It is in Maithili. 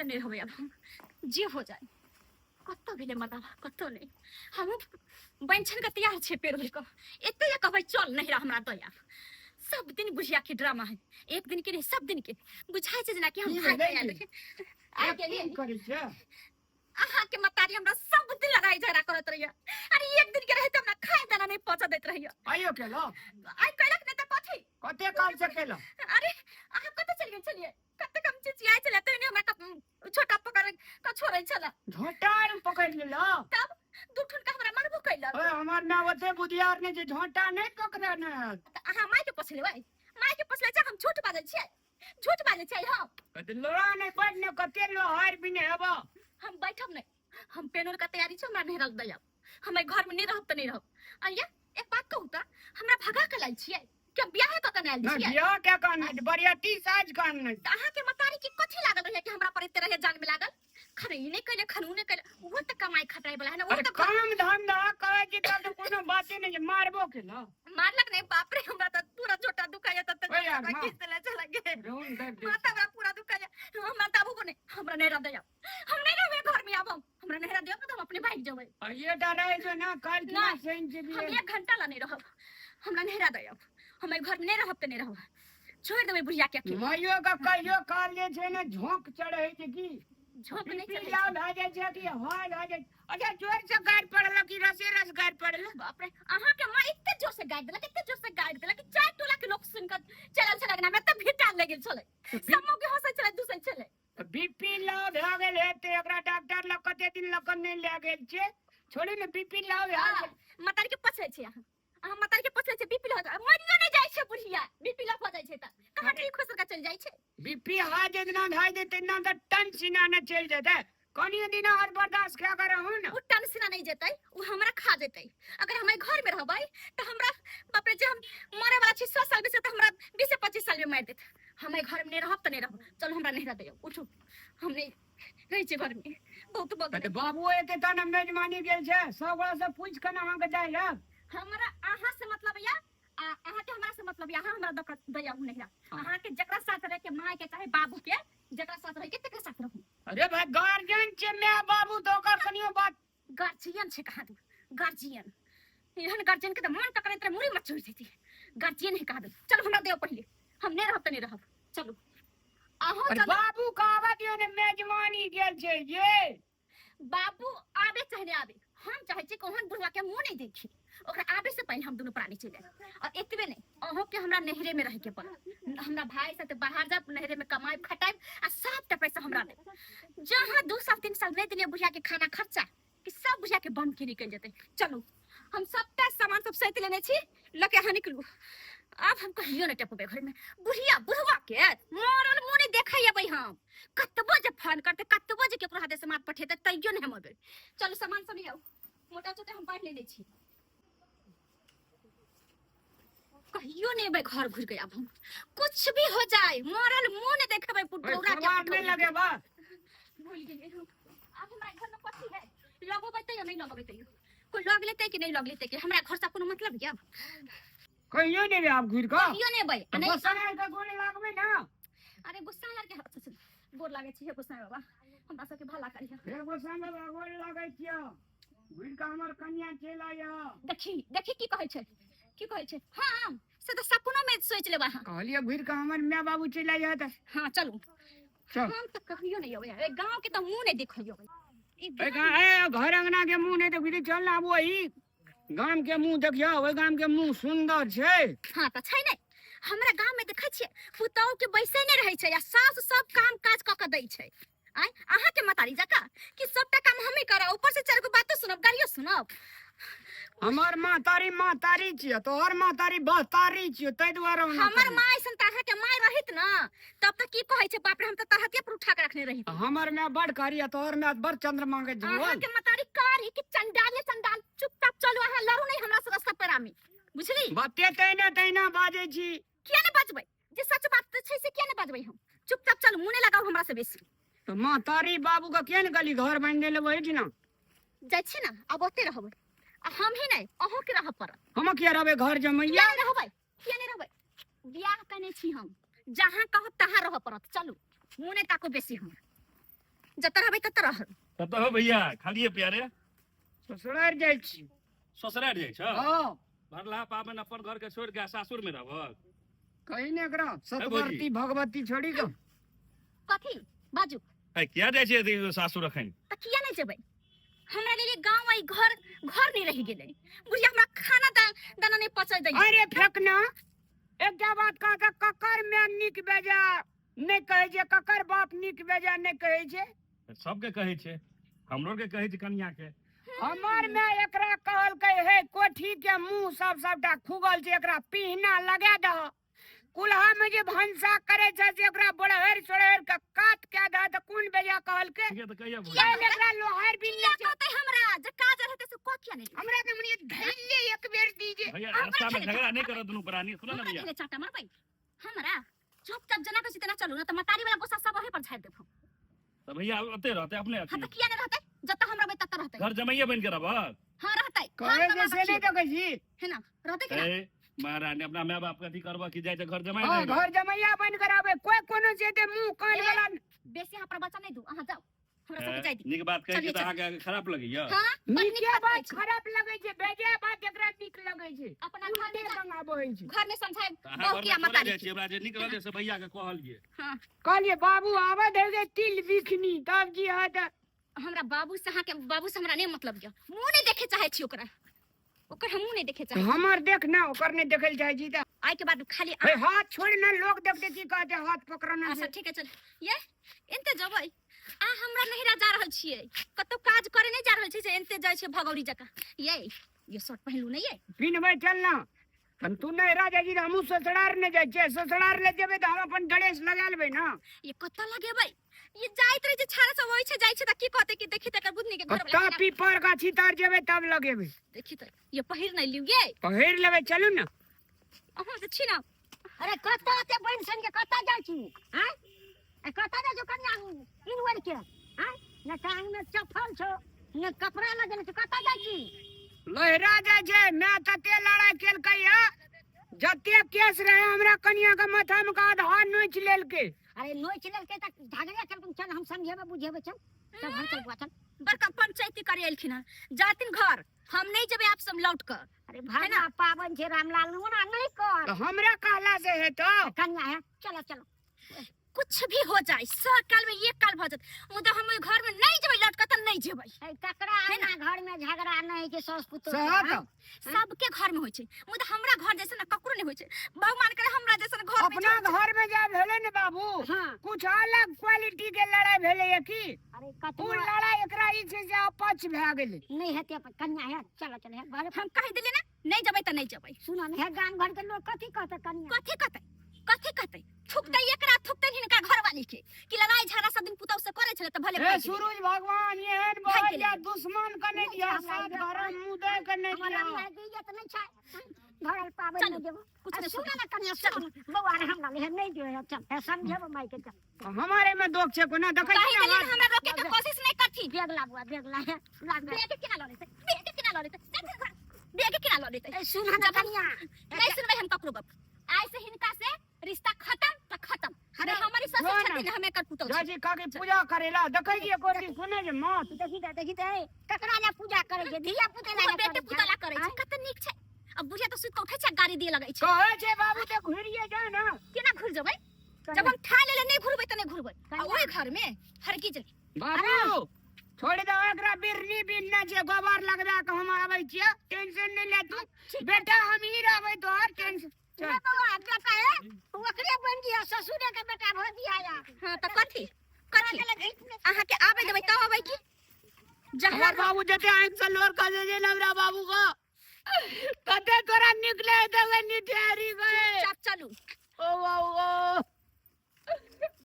तऽ नहि रहबै आब हम जे हो जाए कतऽ गेलै मर्दाबा कतऽ नहि हमहूँ बनि छन के तैयार छियै पेड़ ओढ़ि कऽ एते जे कहबै चल नहिरा हमरा दया सब दिन बुझिया के ड्रामा है एक दिन के नहीं सब दिन के बुझाइ छै जेना कि हम की भागि भेलै के आयल की? रही। आबि गेलियै की करै छै अहाँ के मतारी हमरा सब दिन लड़ाई झगड़ा करत रहिया अरे एक दिन के रहे त हमरा खाए दाना नहीं पहुंचा देत रहिया आइयो केलो आई कहलक नहीं त कथी कते काल से केलो अरे अहाँ कतऽ चलि गेल छलियै कते कम चिचियाइ छलै तैने हमरा छोटा पकड़ के छोड़ै छलै झोटा आर पकड़ लेलो तब दू ठुनका हमरा मारबो कैलक ओए हमर ना ओते बुधियार नहीं जे झोटा नहीं पकड़े ने तऽ अहाँ माय के पोसले माय के पोसले छै हम झूठ बाजै छियै झूठ बाजै छियै हम कते लोड़ा नहीं पड़ ने कते लोहार भी नहीं हेबो हम बैठब नहीं हम पेनोर का तैयारी छै हमरा नहीं रख दैया हम एहि घर में नहीं रहब तऽ नहीं रहब अइया एक बात कहू तऽ हमरा भगा के लायल छियै कि हम बियाहे कऽ के आयल ना छियै बियाह के कान नहीं बरियाती साज कान नहीं तऽ अहाँके मतारी के कथी लागल रहै कि हमरा पर एते रहै जान में लागल खन ई नहि कैले खन उ नहि कैले ओहो तऽ कमाई खटाई वाला है ना ओहो अरे तऽ घर काम धंधा कहै छी तब तऽ कोनो बाते नहीं जे मारबो केलो मारलक नहीं बाप रे हमरा तऽ पूरा झोटा दुखाया तब ओए यार, तक माँ। खींच देले चला गे रोन दर्द दे। माथा हमरा पूरा दुखाया हमरा दाबू को नहीं हमरा नहीं रह दैया हम नहीं रहबै घर में आब हम हमरा नहीं रह दियो तऽ हम अपने भागि जेबै आ ये डरै छै ना काल्हि नहीं। खिना शनि हम जेबियै एक घंटा ला नहीं रहब हमरा नहीं रह दैया हम एहि घर में नहीं रहब तऽ नहीं रहब छोड़ देबै बुढ़िया के अकेले माइयो के कहियो काल जे छै ने झोंक चढ़ै छै की झोंक नहीं बीपी चढ़ै लाउ छै। भए जाइ छै कि हाय भए जाइ अच्छा जोर से गारि पड़ल कि रसे रस गारि पड़ल बाप रे अहाँ के माँ एते जोर से गारि देलक एते जोर से गारि देलक कि चारि टोला के लोग सुन कऽ चलल छलै अंगना में तऽ भीटा लागि गेल छलै सब मौके हंसै छलै दुसै छलै बीपी लो भए गेल हेतै ओकरा डॉक्टर लग कते दिन लग कऽ नहि लए गेल छै छोड़ू ने बीपी लो भए गेल मतारी के पछै छै अहाँ अहाँ मतारी के पछै छै बीपी लो मरियो नहि जाइ छै बुढ़िया बीपी लो भऽ जाइ छै तऽ कहाँ ठीक हो सरका चलि जाइ छै बीपी हाई जितना भए जेतै ना तऽ टन सीना ने चलि जेतै कनियो दिन और बर्दाश्त क्या करहु ने उ टन सीना नहीं जेतै उ हमरा खा जेतै अगर हम घर में रहबै तऽ हमरा बाप रे जे हम मरे वाला छी 100 साल में से तऽ हमरा 20 से 25 साल में मारि देत हम एहि घर में नहीं रहब तऽ नहीं रहब चलो हमरा नहीं रह दियौ उठू हम नहीं रहै छी घर में बहुत भऽ तऽ गेलै बाबू एते तहन ने मेजबानी गेल छै सब गोरा से पूछि के ने अहाँके जाइ है हमरा अहाँ से मतलब या आ अहाँ के हमरा से मतलब या अहाँ हमरा दऽ कऽ दैया नहीं हाँ। अहाँ के जकरा साथ रह के माय के चाहे बाबू के जकरा साथ रह के तकरा साथ रहू अरे भाई गार्जियन छै my बाबू तो ओकर कनियो बात गार्जियन छै कहाँ दू गार्जियन एहन गार्जियन के तऽ मन टकरे तोरे मुड़ी मचोड़ जेती गार्जियन है कहाँ दू चलो हमरा देव पहिले हम नहीं रहब तऽ नहीं रहब चलू अहो अरे चलू बाबू के आबऽ दियौ ने मेजबानी गेल छै ये बाबू आबे चाहे नहीं आबे हम चाहे छी कोहन बुढ़वा के मुंह नहीं देखी ओकरा आबे से पहले हम दुनू प्राणी चलि जाए और एतबे नहीं अहों के हमरा नहरे में रहे के पड़त हमरा भाई साथे बाहर जाब नहरे में कमाइब खटाइब आ सबटा पैसा हमरा देब जहाँ 2 साल 3 साल नहीं दिलियै बुढ़िया के खाना खर्चा कि सब बुढ़िया के बम के निकल जेतै चलू हम सबटा सामान सब सैत लेने छी लके अहाँ निकलू आब हम कहियो नहीं टपबै घर में बुढ़िया बुढ़वा के मरल मुँह नहीं देखै अबै हम कतबो जे फोन करते कतबो जे केकरो हाथे से मात पठेते तैयो नहीं हम अबै चलू सामान सब लियाउ मोटा चोटा हम बांधि लेने छी कहियो नहीं अबै घर घुर के आब हम कुछ भी हो जाए मरल मुँह नहीं देखेबै ओए, पुटौरा के सवार नहीं पुटौरा के। लगे बा भूल गेलियै हम। आब हमरा घर में कथी है लगेबै तैयो नहीं लगेबै तैयो कोई लग लेतै कि नहीं लग लेतै कि हमरा घर से कोनो मतलब यऽ कहियो नहीं आब घुर कऽ कहियो नहीं अबै आ नहीं गोसाई के गोड़ लागबै ना अरे गुस्सा यार के अच्छा, अच्छा, गोर लागै छी हे गोसाई बाबा हमरा सबके भला करिहे हे गोसाई बाबा गोड़ लागै छियौ घुर कऽ हमर कन्या चलि आइयो देखी देखी की कहै छै की कहै छै हाँ से तऽ सपनो में सोचि लेब अहाँ कहलियै घुर कऽ हमर my बाबू चलि आइयो तऽ हाँ चलू चल हम तऽ कहियो नहीं अबै ए गाँव के तऽ मुँह नहीं देखियो ई ए ए घर अंगना के मुंह नहीं देखी चल ना आबू अही गाम के मुंह देखियो ओहि गाम के मुंह सुंदर छै हाँ तऽ छै ने हमरा गाँव में देखै छियै पुतहु के बैसे नहि रहै छै आ सास सब काम काज कऽ के दै छै आय अहाँ के मतारी जकाँ कि सबटा काम हमे करब ऊपर से चारि गो बातो सुनब गालियो सुनब हमर महतारी महतारी छियो तोहर महतारी बहतारी छियो ताहि दुआरे ओना हमर करै। माँ ऐसन तरह के माय रहित न तब तऽ की कहै छै बाप रे हम तऽ तरहतिया पर उठा के रखने रही हमर माय बड़ कारी आ तोहर माय बड़ चंद्रमा के अहाँ जुअल के मतारी कारी कि चंडाल चंडाल चुपचाप चलू अहाँ लड़ू नहीं हमरा से रास्ता पर आमी बुझली बाते तैना तैना बाजै छी किया ने बजबै जे सच बात तऽ छै से किया ने बजबै हम चुपचाप चलू मुँह नहि लगाउ हमरा से बेसी तऽ महतारी बाबू के किया ने गली घर बनि देले ओहि दिना जाइ छी ने आब ओते रहबै आ हम ही नहि अहूँ के रहऽ पड़त हम किया रहबै घर जमैया किया नहि रहबै किया नहि रहबै बियाह कने छी हम जहाँ कहब तहाँ रहऽ पड़त चलू मुँह नहि ताकू बेसी हम जतऽ रहबै ततऽ रहब। कतऽ हो भैया खालिए प्यारे? ससुरार जाइ छी। ससुरार जाइ छ? हँ। भरला पाबनि अपन घर के छोड़ि के सासुर में रहबक? कही ने एकरा सतवर्ती भगवती छोड़ी के। कथी बाजू? है किया जाइ छै अथी सासुर अखन? तऽ किया नहि जेबै? हमरा लेल गांव आई घर घर नहीं रहि गेलै। बुढ़िया हमरा खाना दाना नहीं पचै दै। अरे फेकना, एकटा बात कह के ककर माय नीक बेजा नहि कहै छै, ककर बाप नीक बेजा नहि कहै छै? सबके कहै छै, हमरो के कहै छै कनिया के। हमर माय एकरा कहलकै हे कोठी के मुंह सब सबटा खुगल छै, एकरा पिहना लगा दह, कुल्हा में जे भनसा करे छै से ओकरा बड़हर सोड़हर के कात कए दह, तऽ कोन बेजा कहलकै? ठीक है तऽ कहिया किया काल्हि एकरा लोहार भी किया कहतै हमरा जे काज रहतै से कह किया नहि? हमरा तऽ मने धैर्य एक बेर दीजे। भैया हमरा रास्ता में खेले झगड़ा नहीं करत दुनू प्राणी, सुनो ना हमरा भैया। खेले चाटा मारबै हमरा? चुपचाप जना कहै छी तेना चलू ना तऽ मतारी वाला गुस्सा सब ओहे पर झाड़ि देब हम। तऽ भैया ओते रहतै अपने हाँ अथी। तऽ किया नहि रहतै? जतऽ हम रहबै ततऽ रहतै। घर जमैये बनि के रहबक? हाँ रहतै। कहै हम जे से नहि देखै छी है ना, रहतै कि ना? ए महारानी अपना माय बाप के अथी करबह कि जाइ छै घर जमाइ हाँ रहै? घर जमैया बनि के रहबै, कोई कोनो जे ते मुंह कान ए, वाला बेसी अहाँ प्रवचन नहि दू, अहाँ जाउ हमरा सबके जाय दी। नीक बात कहै छी चलिए, तऽ अहाँके खराब लगैया? हाँ बड़ नीक नीके बात बात कहै छी। खराब लगै छै, बेजा बात एकरा नीक लगै छै। अपना घर में उल्टे जा- बंगाबै छै। घर में समझाएब तऽ अहाँ बहू घर के में आ थोड़े मतारी जाइ छी, के। हमरा जे नीक लगै से भैया के कहलियै। हाँ कहलियै बाबू आबऽ दे तिल बिखनी तब जी है तऽ हमरा बाबू से अहाँके बाबू से हमरा नहि मतलब यऽ, मुँह नहि देखे चाहै छी ओकरा, ओकर हम मुँह नहि देखे चाहै छी। हमर देख ना, ओकर नहि देखै लए चाहै छी तऽ आइ के बाद खाली हे हाथ छोड़ ना, लोग देखते की कहते हाथ पकड़ना अच्छा छै। ठीक है चल। ये एनते जेबै आ हमरा नहिरा जा रहल छियै, कतौ काज करे नहि जा रहल छियै, से एनते जाइ छियै भगौरी जकाँ। ये ये शर्ट पहिनलू नहि ये? पिन्हबै चल ना, हम तू नहिरा जाइ छी तऽ हमहूँ ससुरार नहि जाइ छियै, ससुरार ले जेबै तऽ हम अपन ड्रेस लगा लेबै ना। ये कतऽ लगेबै? ये जाइत रहै छै छाड़ा सब होइ छै, जाइ छै तऽ की कहतै कि देखी तऽ एकर बुधनी के घर कतऽ पीपर गाछी तर जेबै तब लगेबै। देखी तऽ ये पहिर नहि लियौ ये। पहिर लेबै चलू ना। अहाँ तऽ छी ना। अरे कतऽ ते बनि सन के कतऽ जाइ छी? आँय ए कतऽ जाइ छौ कनिया इनवर के? आँय ने टांग में चप्पल छौ ने कपड़ा लगल छौ, कतऽ जाइ छी? लहरा जाइ छै, माय तते लड़ाइ केलकै ये, जते केस रहे हमरा कनिया के माथा में आधा नोचि लेलकै। अरे नोचि लेलकै तऽ झगड़े केलकै, चल हम समझेबै बुझेबै, चल चल घर चल बुआ चल। बड़का पंचायती करे एलखिन हन, जातिन घर हम नहीं जेबै आप सब लौट कर। अरे भागना पाबनि छै रामलाल ओना नहीं कर। तऽ हमरा कहला से हेतौ? कनिया है चलो चलो। कुछ भी हो जाए 100 काल में एक काल भ जात, मुदा हम ओहि घर में नहीं जेबै लौट कर तऽ नहीं जेबै। ए, ककरा है ना? अंगना घर में झगड़ा नहीं छै सास पुतोह के, सएह हाँ? तऽ। सबके घर में होइ छै, मुदा हमरा घर जैसन ना ककरो नहीं होइ छै। भगवान करे हमरा जैसन घर में अपना घर में जा भेलै ने बाबू, हाँ। कुछ अलग क्वालिटी के लड़ाई भेलै ये की? अरे ओ कतनो लड़ाई एकरा ई छै से अपच भए गेलै। नहीं हेतै अपन कनिया है चलो चलो है घर। हम कहि देलियै ना नहीं जेबै तऽ नहीं जेबै। सुनो ने है गाम घर के लोग कथी कहतै कनिया? कथी कहतै? कथी कहतै? थुकतै एकरा, थुकतै हिनका घरवाली के कि लड़ाई झगड़ा सब दिन पुतौह से करै छलै तऽ भले हे भागि गेलै। सूरज भगवान एहन भागि भऽ गेलै। जा दुश्मन के नहि दिया, हमरा सात घर मुँह दे के नहि हमर दिया। रामलाल के इज्जत नहीं छै, घरल पाबनि चलू, नहि देबो। कुछ आ नहि सुनो सुनू। ने कनिया, सुनो ने, बौआ रे हमरा ले नहीं दियो, चल हे समझेबो माय के चल। हमारे में दोष छै कोना देखै कहि छी देलियै ना ने हमरा रोके के कोशिश नहीं करथिन। बैग ला बुआ, बैग ला, हे, ला बैग। बैग केना लऽ लेतै? बैग केना लऽ लेतै? चल, चल, चल। बैग केना लऽ लेतै? ए, सुन ना जब हम- कनिया। नहीं सुनबै हम ककरो गप। आइ से हिनका से रिश्ता खत्म तऽ खत्म। अरे, अरे हमारी ससुर जो ना। छथिन, हम एकर पुतौह छी। जाजी काकी पूजा करेला देखै छियै एको दिन सुनै छै माँ। देखी तऽ, देखी तऽ, ए, ककरा ला पूजा करै छै? धिया पुता ला ओहो ने बेटे करै छै। पुतौह ला करै छै, आँय? कते नीक छै। अब बुढ़िया तऽ सुति कऽ उठै छै, गाड़ी दिए लगै छै। कहै छै बाबू तऽ घुरिये जा ना। केना घुर जेबै? जब हम ठान लेले नहीं घुरबै तऽ नहीं घुरबै। आ ओहि घर में हरगिज नहीं। बाबू छोड़ दो एकरा, बिरनी बिनना छै, गोबर लगबा के हम आबै छियै, टेंशन नहीं ले तू बेटा, हम ही रहबै तोहर टेंशन। चल। ना बौआ, बेटा है, ओकरे बन दिया, ससुरे के बेटा भ दिया या। हाँ तऽ कथी? कथी? अहाँ के आबै देबै तब अबै की? जहाँ हमर बाबू जते आँखि से लोर खसै छै ने हमरा बाबू के, कते तोरा निकले देबै निठेरी गए। चुपचाप चलू। ओ बाबू ओ।